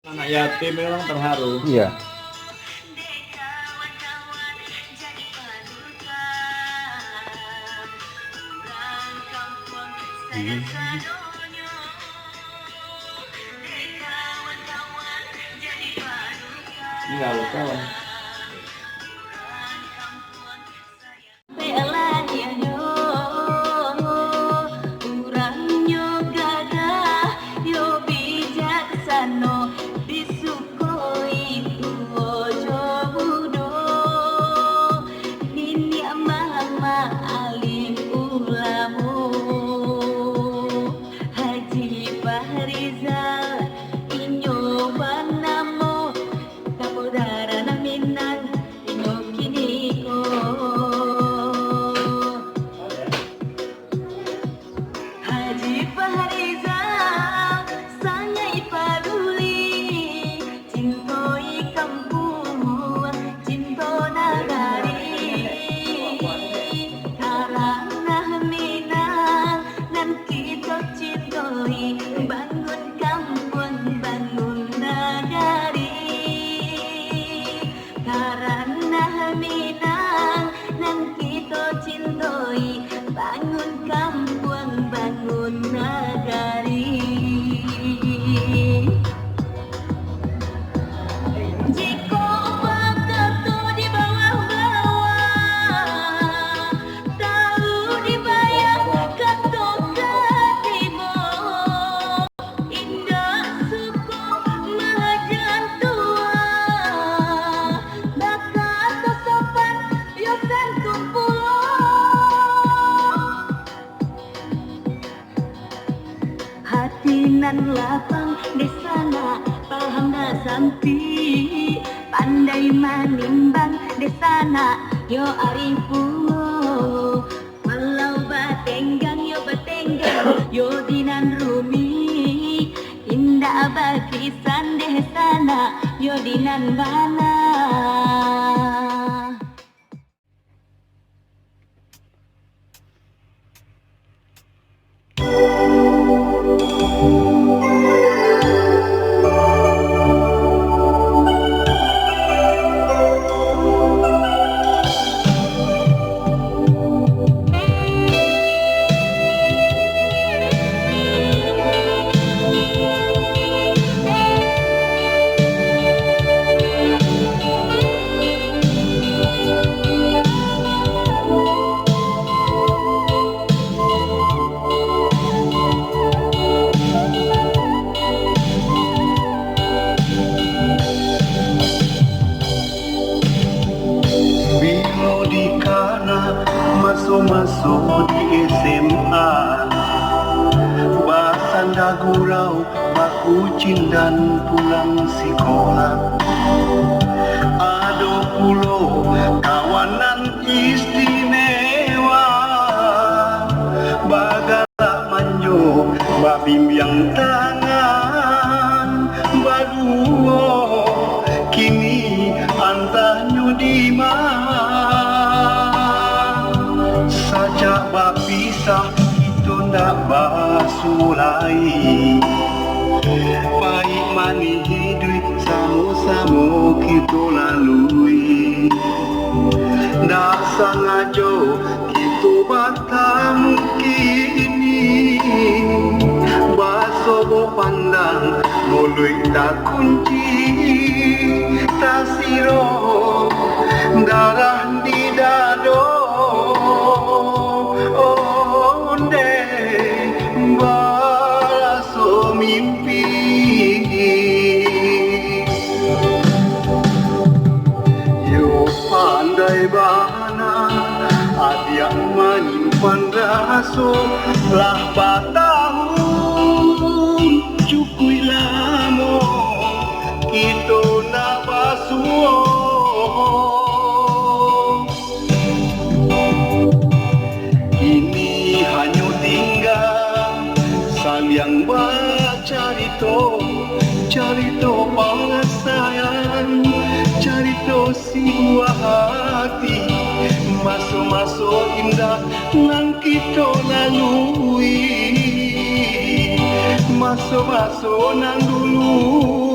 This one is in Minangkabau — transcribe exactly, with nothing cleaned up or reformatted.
Anak yatim memang terharu. Iya. Hmm. Tinggal kawan. Pek lahirnyo, urangnyo gagah, yo bijaksano, disukoi tuo jo mudo, niniak mamak alim ulamo. Haji Fahrizal, inyo banamo, Kapolda Ranah Minang, inyo kini ko. Haji Fahrizal sangaik paduli, cintoi kampuang, cinto nagari. Ka Ranah Minang nan kito cintoi, bangun kampuang, bangun nagari. Ka Ranah Minang nan kito cintoi, bangun kampuang, bangun nagari. Jikok bakato di bawah-bawah, tau dibayang kato ka tibo. Indak suko mahaja tua, bakato sopan, yo santun pulo. Hati nan lapang dek sanak, paham nan sampik, pandai manimbang dek sanak, yo arif pulo. Walau batenggang yo batenggang, yo di nan rumik, indak bakisan dek sanak, yo di nan bana. Bilo dikana maso-maso di S M A, basanda gurau, bakucing dan pulang sikolah. Ado pulo kawan nan istimewa, bagalak manjo, babimbiang tangan baduo, kini antah nyo dima. Sajak bapisah, kito ndak basuo lai. Paik manih iduik samo-samo kito lalui. Ndak sangajo kito batamu kini. Basobok pandang, muluik takunci, tasiro darah di dado. Ondeh baraso mimpi. Yo pandai bana adiak manyimpan raso, lah batahun cukuik lamo kito ndak basuo. Kini hanyo tingga saliang bacarito, carito parasaian, carito si buah ati, maso-maso indah nan kito lalui, maso-maso nan dulu.